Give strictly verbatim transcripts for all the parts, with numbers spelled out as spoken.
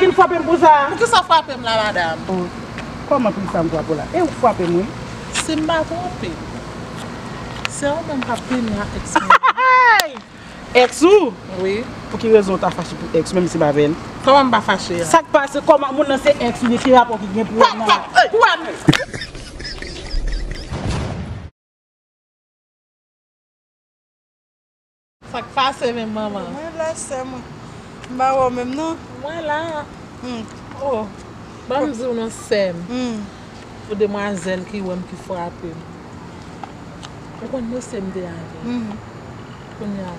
Vin frape m pou sa. Poukisa w frape m la, madanm? Oh, kòman poukisa m frape w la? E ou k frape m, wi. Si m pa twonpe, se ou menm k ap pini a èks mwen. Hey! Èks ou? Wi. Pou ki rezon w ta fache pou èks ou, menm si se pa avè l? Kòman m pa fache a? Sa k pase? Kòman moun nan se èks ou, ki rapò ki gen pou wè nan? Pòp, pòp, ey, pou wè m. Sa k pase menm, manman? Mwen la, sè mwen. M pa wè w menm, non. Mwen la. Hmm. Oh, ban m di w non, sè m. Hmm. Pou demwazèl ki wè m ki frape m. Ou konn mesye m te avè l. Hmm. Kounye a,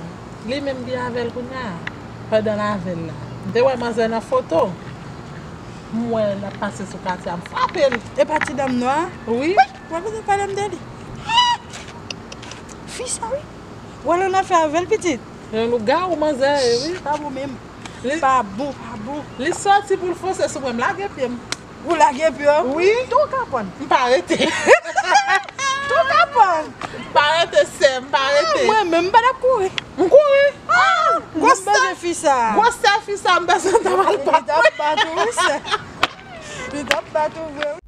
li menm ki avè l kounye a, pandan l avè l la. M te wè manzè nan foto. M wè l ap pase sou katye a, m frape l. E pa ti dam nwa a? Wi. Wè kote w pale m de li. Fi sa, wi. Ou al annafè avè l, pitit. Yon lougawou manzè ye, wi. Pa bon menm. Li pa bon, pa bon. Li sòti pou l fonse sou mwen, m lage pye m. Ou lage pye w? Wi. Tou w ka pran. M pa rete. Tou w ka pran. M pa rete, sè m, m pa rete. Ah, mwen menm, m pa t ap kouri. M kouri. Ah, gwosè fi sa. Gwosè fi sa, m bezwen ta mal bat. Li t ap bat ou, wi, sè. Li t ap bat ou vre, wi.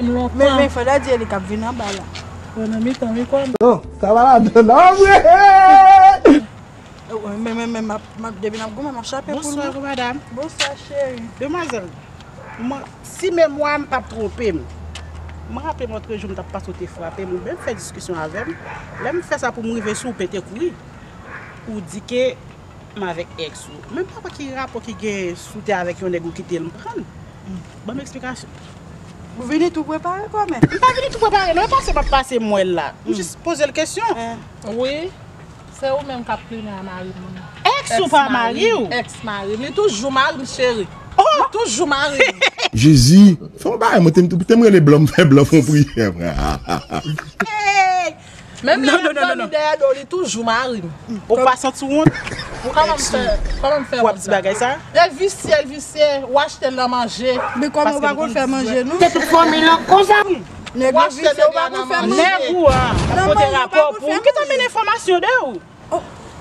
Men, men, fò ta di e li k ap vin anba la. Bon, nan mitan, wi, kòm. Non, sa va ladan, non, vre. Men, men, men, m ap, m ap, depi n ap goumen, m ap chape pou l. Bonswa, non, madanm. Bonswa, cheri. Demwazèl, mwen, si memwa m p ap twonpe m, mwen raple m lòt jou m t ap pase, w te frape m, ou menm fè diskisyon avè m. Lè m fè sa pou m rive sou ou, pete kouri. Ou di ke m avèk èks ou. Men m pa wè ki rapò ki gen si w te avèk yon nèg ou kite l m pran l. Ban m eksplikasyon. Ou vini tou prepare kòmè? M pa vini tou prepare, non, e pase m ap pase m wè l la. M jis poze l kesyon. Wi, se ou menm k ap plimen a mari m. Èks ou pa mari w? Èks mari m. Li toujou mari m, cheri. Oh! Li toujou mari m. Jezi, fè yon bagay, mwen te m te m rele blan, m fè blan fè yon priyè. Hey! Menm lè l ap dòmi dèyè do, li toujou mari m. Ou pa santi w wont? Kòman m fè, kòman m fè wont sa? W ap di bagay sa? L visye, l visye, w achte l nan manje. Men kòman w pa konn fè manje, non? Se tout fanmi lan konsa. Nèg yo visye, w pa konn fè manje. Nèg ou a, ap pote rapò pou ou. Ki te mennen enfòmasyon de ou?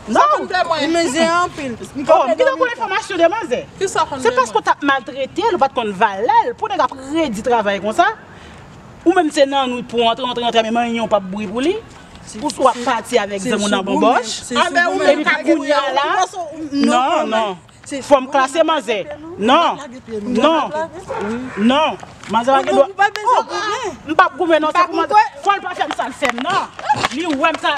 Non. Ou mezyen anpil. Oh, m ki te konn enfòmasyon de manzè? Se paske w t ap maltrete l, ou pa t konn valè l, pou nèg ap redi travay konsa. Ou menm se nan nwit pou antre, antre, antre, men manyen w p ap bri pou li. Ou swa pati avèk zanmi w nan banbòch. Epi kounye a la, non, non. Fò m klase manzè. Non. Non. Non. Manzè pa gen dwa. M p ap goumen non, se pou manzè. Fò l pa fè m sa l fè m, non. Li wè m sa.